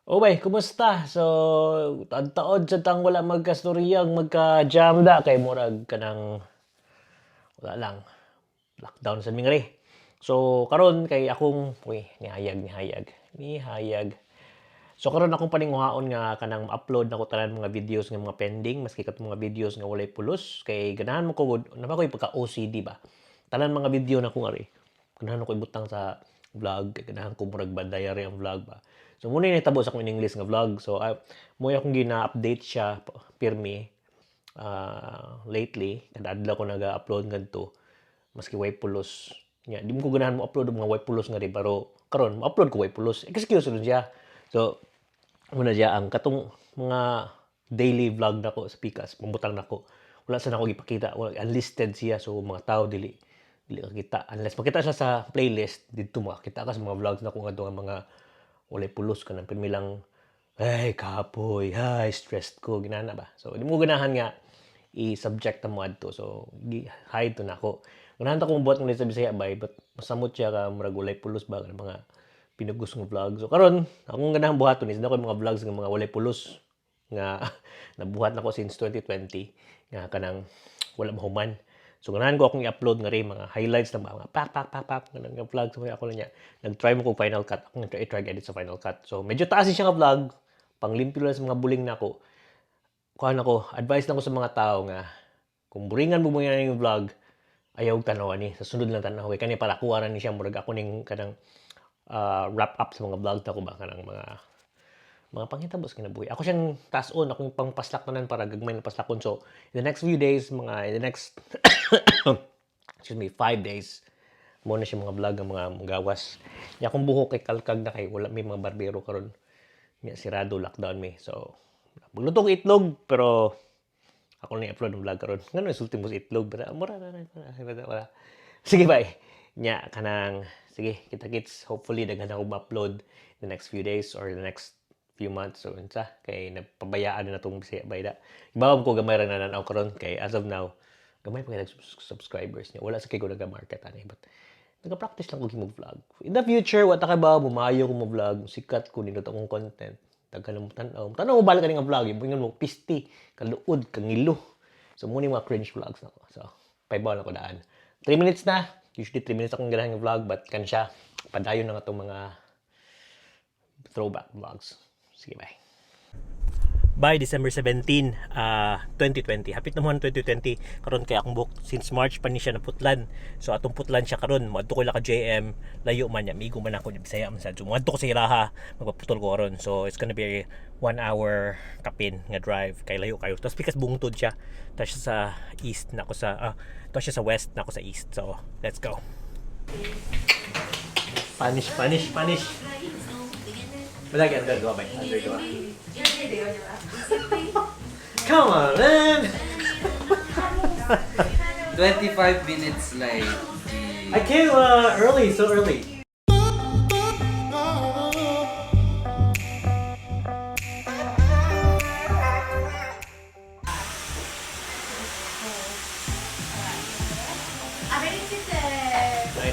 Oh bay, kumusta? So, taod-taod sa tang wala magkastoryang magka-jam da kay murag kanang wala lang. Lockdown sa mingri. So, karon kay akong, uy, nihayag, nihayag, nihayag. So karon akong paninguhaon nga kanang upload nako tanan mga videos nga mga pending, maski katong mga videos nga walay pulos, kay ganahan mo ko gud, naa ko'y pagka OCD ba. Tanan mga video nako ngari. Ganahan ko ibutang sa vlog, kay ganahan ko murag ba diary ang vlog ba. So muna yung nahitabo sa akong in English nga vlog. So mo akong gina-update siya pirmi lately, kada adlaw ko naga-upload ngadto maski way pulos. Nya, di mo ko ganahan mo upload og mga way pulos nga ri, pero karon mo upload ko way pulos. Excuse rin siya. So muna siya ang katong mga daily vlog nako sa Pikas, pambutang nako. Wala sa nako gipakita, wala, unlisted siya, so mga tao dili dili kakita unless makita siya sa playlist. Didto makakita ka sa mga vlogs nako nga nga mga walay pulos, kanang pirmi lang ay kapoy, ay stressed ko, ginana ba. So di mo ganahan nga i-subject na mo adto, so hide to nako. Ganahan ta ko mobuhat ng sa Bisaya bay, but masamot siya ka murag walay pulos ba, kanang mga pinugos nga vlog. So karon akong ganahan buhaton is nako mga vlogs nga mga walay pulos nga nabuhat nako since 2020 nga kanang wala mahuman. So ganahan ko akong i-upload nga rin mga highlights na mga pak pak pak pak nga nga vlog. So ako lang niya nag-try mo kog Final Cut, akong try edit sa Final Cut. So medyo taas siya nga vlog, panglimpyo lang sa mga buling nako. Kuan ako, advice lang ko sa mga tao nga kung buringan mo mo yung vlog, ayaw tanaw ani, sa sunod lang tanaw kay kani para kuha ra ni siya, murag ako ning kanang wrap up sa mga vlog nako ba, kanang mga panghitabo sa kinabuhi. Ako siyang taas-on, akong pangpaslak tanan para gagmay na paslakon. So, in the next few days, mga in the next, excuse me, 5 days, mo na siya mga vlog ang mga gawas. Nya akong buhok kay kalkag na kay wala may mga barbero karon. Nya sirado, lockdown mi. So, magluto ko itlog pero ako na i-upload ng vlog karon. Ngano isulti mo sa itlog? Pero mura na na wala, wala. Sige, bye. Nya kanang sige, kita kits. Hopefully daghan ako ma-upload in the next few days or the next few months, so unsa kay napabayaan na natong Bisaya bay da. Ibaw ko gamay ra na karon kay as of now gamay pa kay subscribers niya. Wala sa kay ko naga-market ani, but naga-practice lang ko og vlog. In the future, wa ta kay ba mumayo ko mo vlog, sikat ko, nindot akong content. Daghan mo tan-aw. Tan-aw mo balik ka nga vlog, ingon mo pisti, kaluod, kangilo. So mo ni mga cringe vlogs nako. So paibaw na ko daan. 3 minutes na. Usually 3 minutes akong ganahan nga vlog, but kan siya padayon na nga itong mga throwback vlogs. Sige, bye. By December 17, 2020. Hapit na mo ang 2020. Karon kay akong buhok since March pa ni siya naputlan. So atong putlan siya karon. Moadto ko ka JM, layo man niya. Migo man ako, Bisaya man sad. So moadto ko sa Iraha, magpaputol ko karon. So it's gonna be 1 hour kapin nga drive kay layo kayo. Tapos because bungtod siya. Tapos siya sa east na ako sa tapos siya sa west na ako sa east. So let's go. Punish, punish, punish. Wala ka under ba? Under ba? Come on, man! 25 minutes late. I came early, so early. 9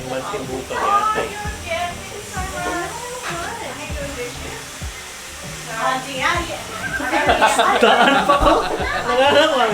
months yung buto niya. Daan pa ko! Nangarap ko.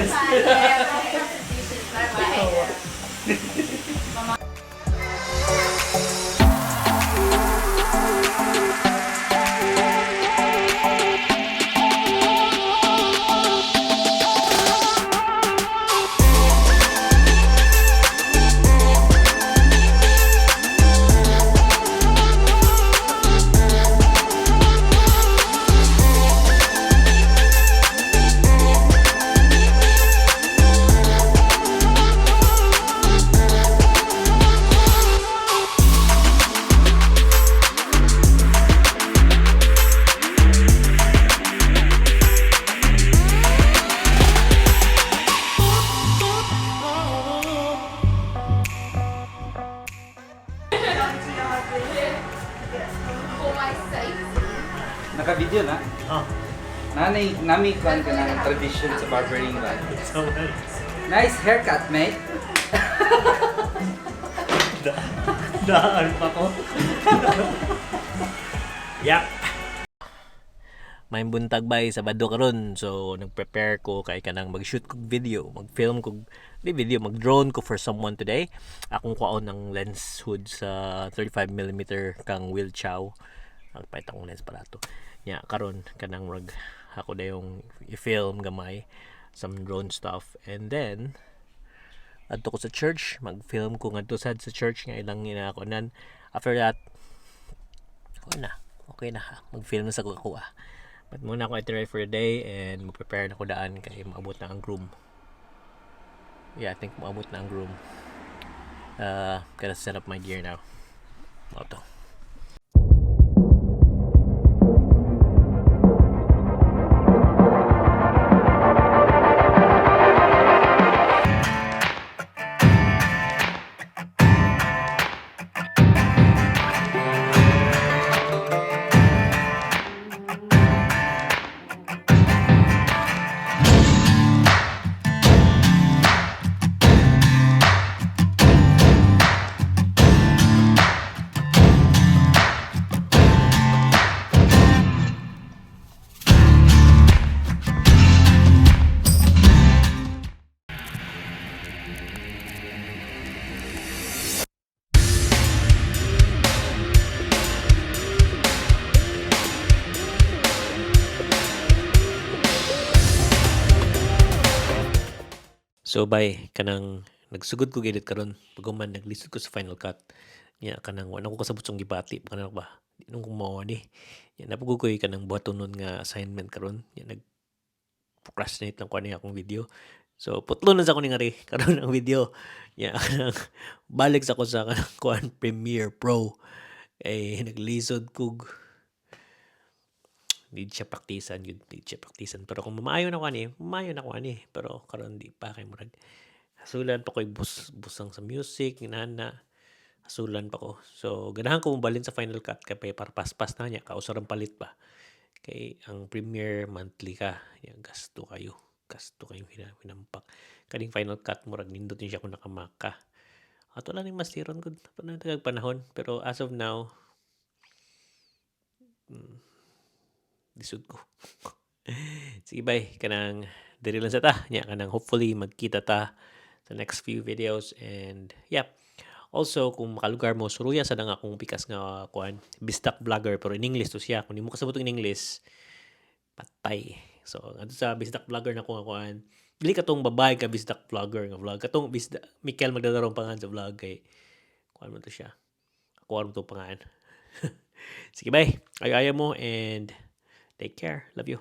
Naka-video na? Oh. Nanay, nami kuan ka ng tradition sa barbering ba? So, Nice haircut, mate. Daan pa ko. Yep. May buntag bay, Sabado karon. So nag-prepare ko kay kanang mag-shoot kog video, mag-film kog di video, mag-drone ko for someone today. Akong kuhaon ng lens hood sa 35 mm kang Will Chow. Ang akong lens para to. Nya karon kanang rag ako dayong i-film gamay some drone stuff and then adto ko sa church, mag-film ko ngadto sad sa church nga ilang ginakuanan. After that, okay na. Okay na. Mag-film na sa ko ako ah. But mao na akong itinerary for the day and mag-prepare na ko daan kay maabot na ang groom. Yeah, I think maabot na ang groom. Gotta set up my gear now. Mao to. So bay, kanang nagsugod ko edit karon paghuman naglisod ko sa Final Cut. Nya kanang wa na ko kasabot sa gibati kanang ba. Di nung ko mao ni. Nya naa pa koy kanang buhatonon nga assignment karon. Nya nag procrastinate lang ko ani akong video. So putlo na sa ko ni ngari karon ang video. Nya kanang balik sa ko sa kanang kuan Premiere Pro. Kay naglisod kog need siya praktisan yun, need siya praktisan. Pero kung mamaayo na ko ani, maayo na ko ani. Pero karon di pa kay murag hasulan pa ko'y busang sa music, inana. Hasulan pa ko. So ganahan ko mobalhin sa Final Cut kay para paspas na niya, kausa rang palit ba. Kay ang Premiere monthly ka, yang gasto kayo. Gasto kayo hinampak. Kaning Final Cut murag nindot ni siya kung naka-Mac ka. Ato lang ning masteron gud. Ato na tagag panahon. Pero as of now, lisod ko. Sige bay, kanang diri lang sa ta. Nya kanang hopefully magkita ta sa next few videos and yeah. Also, kung makalugar mo, suruya sa nga akong pikas nga kuan, Bisdak vlogger pero in English to siya. Kung di mo kasabot in English, patay. So, adto sa Bisdak vlogger na ko nga kuan. Dili katong babae ka Bisdak vlogger nga vlog. Katong Bisdak Mikel Magdadarong pangan sa vlog kay kuan mo to siya. Ako mo to pangan. Sige, bye. Ayo-ayo mo and take care. Love you.